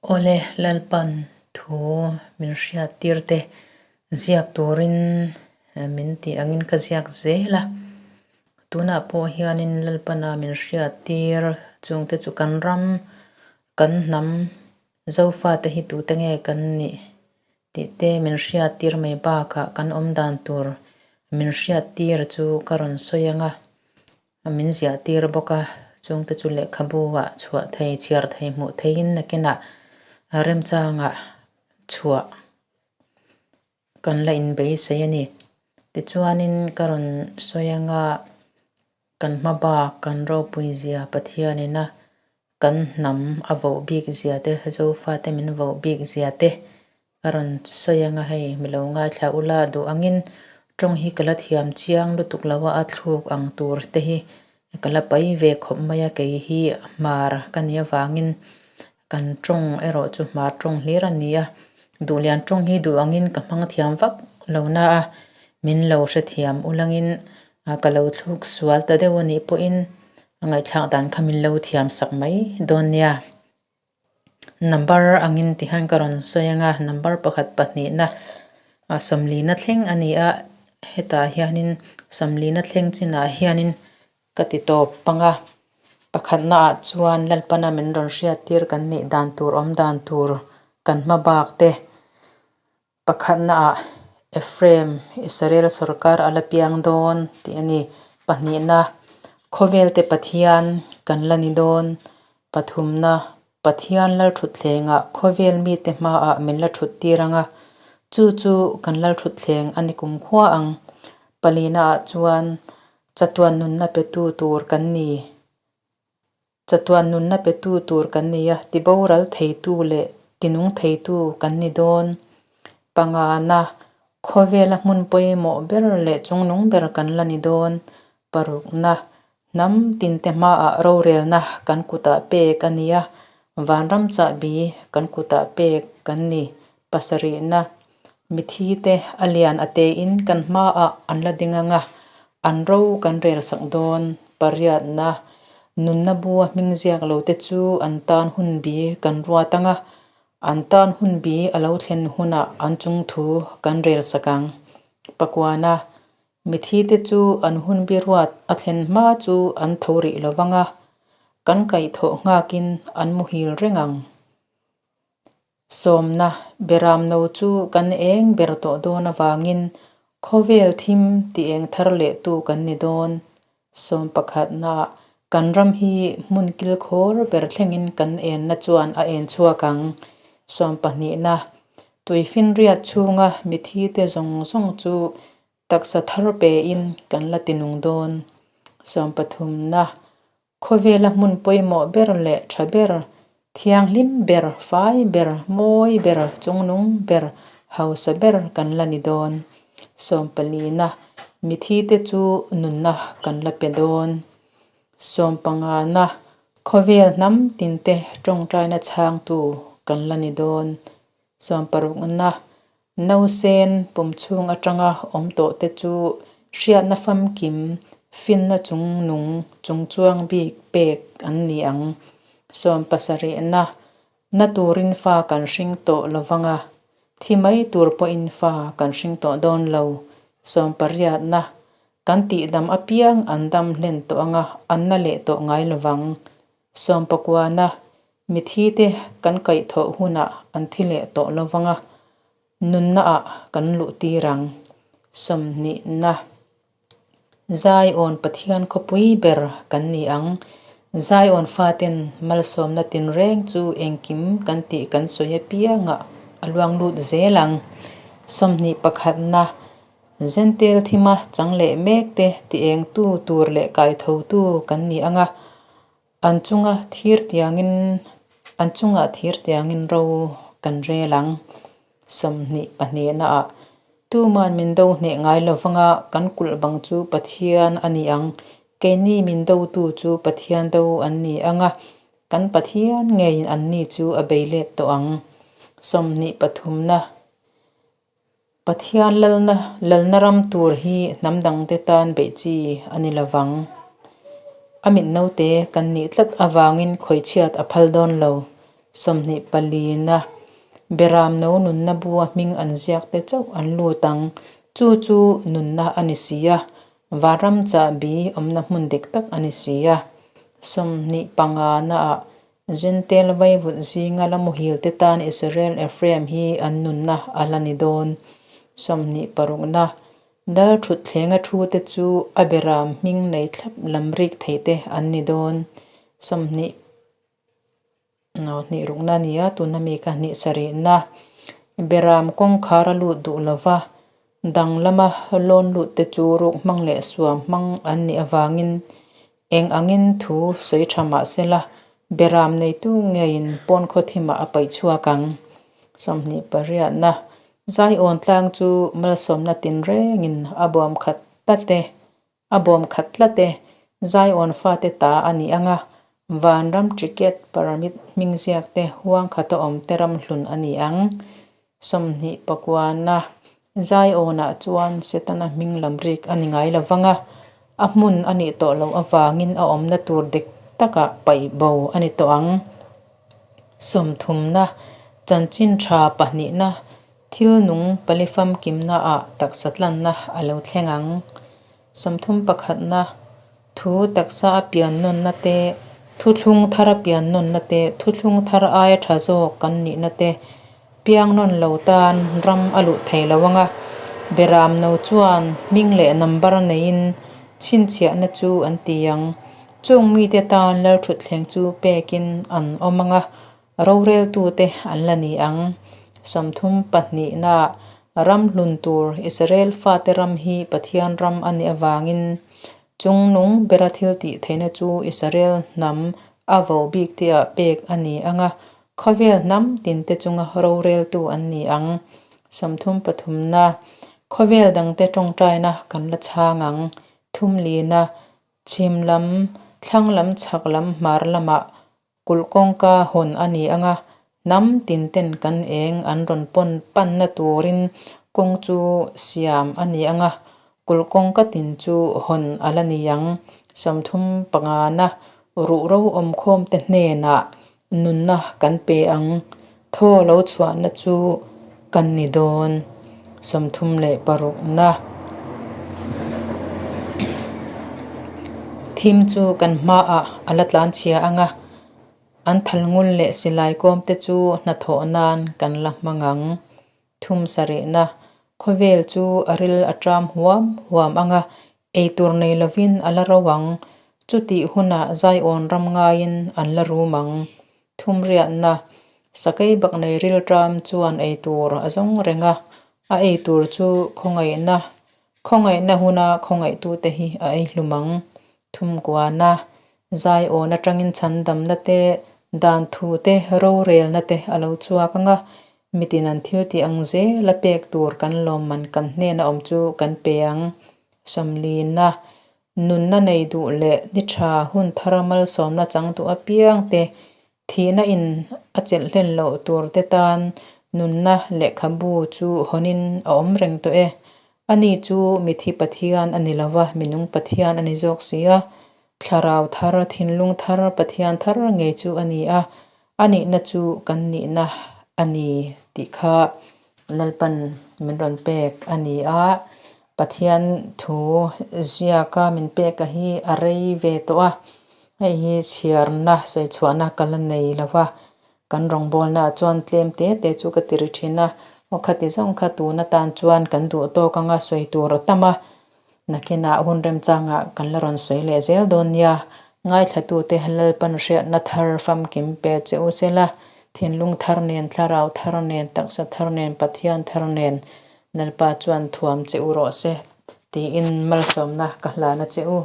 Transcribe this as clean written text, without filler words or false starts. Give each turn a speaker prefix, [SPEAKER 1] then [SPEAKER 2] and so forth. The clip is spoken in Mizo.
[SPEAKER 1] Awle Lalpan thu min hriat tir te ziak turin min tih angin ka ziak zel a. Tunah pawh hianin Lalpana min hriat tir chungte chu kan ram, kan hnam Zofate hi tute nge kan nih tih te min hriat tir mai bakah kan awm dan tur min hriat tir chu ka rawn sawi ang a. Min ziah tir bawk a, chungte chu lehkhabu ah chhuah thei, chhiar thei, hmuh theiin nakinah remchangah chhuah kan la inbeisei a ni. Tichuanin ka rawn sawi anga kan hma bak kan ropui zia Pathianina kan hnam a voh bik zia te, Zofate min voh bik zia te Ka rawn sawi anga hei mi lo ngaithla ula duh angin tawng hi ka la thiam chiang lutuk lo a, a thluk ang tur te hi ka la pai ve khawp mai a, kei hi hmar ka nih avangin kan tawng erawh chu hmar tawng hlir a ni a, duhlian tawng hi duh angin ka hmang thiam vak lo na a, min lo hrethiam ulangin ka lo thluk sual ta deuh a nih pawhin a ngaihthlak dan kha min lo thiam sak mai dawn nia. Number angin ti hian ka rawn sawi ang a, number pakhat pahnihna sawmlina thleng a ni a, hetah hianin sawmlina thleng chinah hianin ka ti tawp pang a, pakhatnaah chuan Lalpana min rawn hriattir kan nih dan tur awm dan tur kan hma bak te. Pakhatnaah Ephraim, Israel sorkar a la piang dawn tih a ni. Pahnihna, khawvelte Pathian kan la ni dawn. Pathumna, Pathian lalthutthlengah khawvel mite hmaah min la thut tir ang a, chu chu kan lalthutthleng a ni kumkhua ang. Palinaah chuan chatuan nunna petu tur kan ni. Chatuan nunna petu tur kan ni a, tiboral theitu leh tinung theitu kan ni dawn. Pangana, khawvela hmun pawimawh ber leh chungnung ber kan la ni dawn. Parukna, hnam tinte hmaah rorelna kan kutah pek a ni a, vanram chahbi kan kutah pek kan ni. Pasarihna, mithite a lian a tein kan hmaah an la ding ang a, an ro kan relsak dawn. Pariatna, nunna bua hming ziak lo te chu an tan hun bi kan ruat ang a, an tan hun bi a lo thlen hunah an chung thu kan relsak ang. Pakuana, mithite chu an hun bi ruat a thlen hma chu an tho rih lo vang a, kan kaihthawh nghakin an muhil reng ang. Sawmna, Beramno chu kan eng ber tawh dawn avangin khawvel thim ti eng thar lehtu kan ni dawn. Sawm pakhatna, Kan ram hi hmun kilkhawr ber thlengin kan enna chuan a en chhuak ang. Sawm pahnihna, Tuifinriat chhunga mithite zawng zawng chu taksa thar pein kan la tinung dawn. Sawm pathumna, Khawvela hmun pawimawh ber leh tha ber, thianghlim ber, fai ber, mawi ber, chungnung ber, hausa ber kan la ni dawn. Sawmpalina, Mithite chu nunna kan la pe dawn. Sawmpangana, Khawvel hnam tinte tawngtaina chhangtu kan la ni dawn. Sawmparukna, Nausen pum chhung atanga awm tawh te chu hriatna famkim, finna chung nung chung chuang bik pek an ni ang. Sawmpasarihna, Na turin fa kan hring tawh lo vang a, thi mai tur pawhin fa kan hring tawh dawn lo. Sawmpariatna, Kan tihdam apiang an dam hlen tawh anga an na leh tawh ngai lo vang. Sawmpakuana, Mithite kan kaihthawh hunah an thi leh tawh lo vang a, nunnaah kan luh tir ang. Sawmhnihna, Zion Pathian khawpui ber kan ni ang. Zion faten malsawmna tinreng chu engkim kan tih kan sawi apiangah a luang lut zel ang. Sawmhnih pakhatna, Zentel thima chang leh mekte ti engtu tur leh kaithotu kan ni ang a. An chunga thir tiangin an chungah thir tiangin ro kan rel ang. Sawmhnih pahnihnaah tuman min do hneh ngai lo vanga kan kulh bang chu Pathian a ni ang. Keini min dotu chu Pathian do an ni ang a, kan Pathian ngeiin anni chu a bei let tawh ang. Sawmhnih pathumna Pathian lalna lalna ram tur hi hnam dangte tan beih chi a ni lovang. A mit naute kan nih tlat avangin khawichhiat a phal dawn lo. 24 na Beram no nunna bua hming an ziak te chauh an lut ang. Chu chu nunna a ni si a, vanram chahbi awmna hmun dik tak a ni si a. 25 naah Jentail vaivut zinga la muhil te tan Israel Ephraim hi an nunna a la ni dawn. 26 na Dal thutthlenga thu te chu a beram hming nei thlap lam rik theih te an ni dawn. 20 Hnih rukna a ni a, tuna mi kha hnih sarihna. Beram kawngkhar a lut duh lova, dang lama lawn lut te chu ruk hmang leh suam hmang an nih avangin eng angin thu sawi tha mah sela, beram neitu ngeiin pawn khaw thimah a paih chhuak ang. 28 na Zaiawn tlang chu malsawmna tinrengin a bawm khat tlat e. A bawm khat tlat e. Zion fate ta a ni ang a, vanram ticket permit hming ziak te huang khata awm te ram hlun a ni ang. 29 na Zion-ah chuan Setana hming lam rik a ni ngai lo vang a, a hmun a nih tawh loh avangin a awmna tur dik takah paih bo a ni tawh ang. 30 na Chanchin tha pahnihna Thil nung pali famkimna ah taksa tlanna a lo thleng ang. 30 pakhatna, Thu taksa a pian nawnna te, thuthlung thar a pian nawnna te, thuthlung thar aia tha zawk kan nihna te, piang nawn lo tan ram a luh thei lo ang a, Beram no chuan hming leh number neiin chhinchhiahna chu an ti ang. Chung mite tan Lalthutthleng chu pekin an awm ang a, Roreltute an la ni ang. 32 na ram hlun tur Israel fate ram hi Pathian ram a nih avangin chungnung bera thil tih theihna chu Israel hnam a vo bik tihah pek a ni ang a, khawvel hnam tinte chunga roreltu an ni ang. 33 na khawvel dangte tawngtaina kan la chhang ang. Thumlina chhim lam, thlang lam, chhak lam, hmar lamah Kulh kawngka hawn a ni ang a, hnam tin ten kan eng an rawn pawn panna turin kawng chu siam a ni ang a, kulh kawngka tin chu hawn a la ni ang. 35 na ruhro awmkhawmte hnenah nunna kan pe ang, thaw lo chhuahna chu kan ni dawn. 36 na Thim chu kan hmaah a la tlanchhia ang a, an thalngul leh silai kawmte chu hnathawh nan kan la hmang ang. 37 na Khawvel chu a ril a ṭam huam huam ang a, eitur nei lovin a la ro ang. Chutih hunah Zion ram ngaiin an la rum ang. 38 na Sakei baknei rilṭam chuan eitur a zawng reng a, a eitur chu khawngaihna Khawngaihna huna khawngaihtute hi a ei hlum ang. 39 na Zion atangin chhandamna te, dan thu te, rorelna te a lo chhuak ang a, mitin an thil tih ang zela pek tur kan lawmman kan hnena awm chu kan pe ang. 40 na Nunna nei duh leh ni tha hun thara malsawmna chang duh apiang te Thihna in a chelh hlen loh tur te tan nunna lehkhabu chu hawnin a awm reng tawh e. Ani chu mithi Pathian a ni lo va, minung Pathian a ni zawk si a. Thlarau thar, thinlung thar, Pathian thar ngei chu a ni a, a nihna chu kan nihna a ni tih kha Lalpan min rawn pek a ni a. Pathian thu ziaka min peka hi a rei ve tawh a. Hei hi chhiarna sawi chhuahna ka la nei lo va, kan rawngbawlnaah chuan tlem te te chu ka ti ri thin a, aw khati zawng kha tun atan chuan kan duh tawk anga sawi tur a tam a, nakinah hun remchangah kan la rawn sawi leh zel dawn nia. Ngaithlatute Lalpan hriatna thar famkim pe che u sela, thinlung thar nen, thlarau thar nen, taksa thar nen, Pathian thar nen Lalpa chuan thuam che u rawh se tiin malsawmna ka hlan a che u.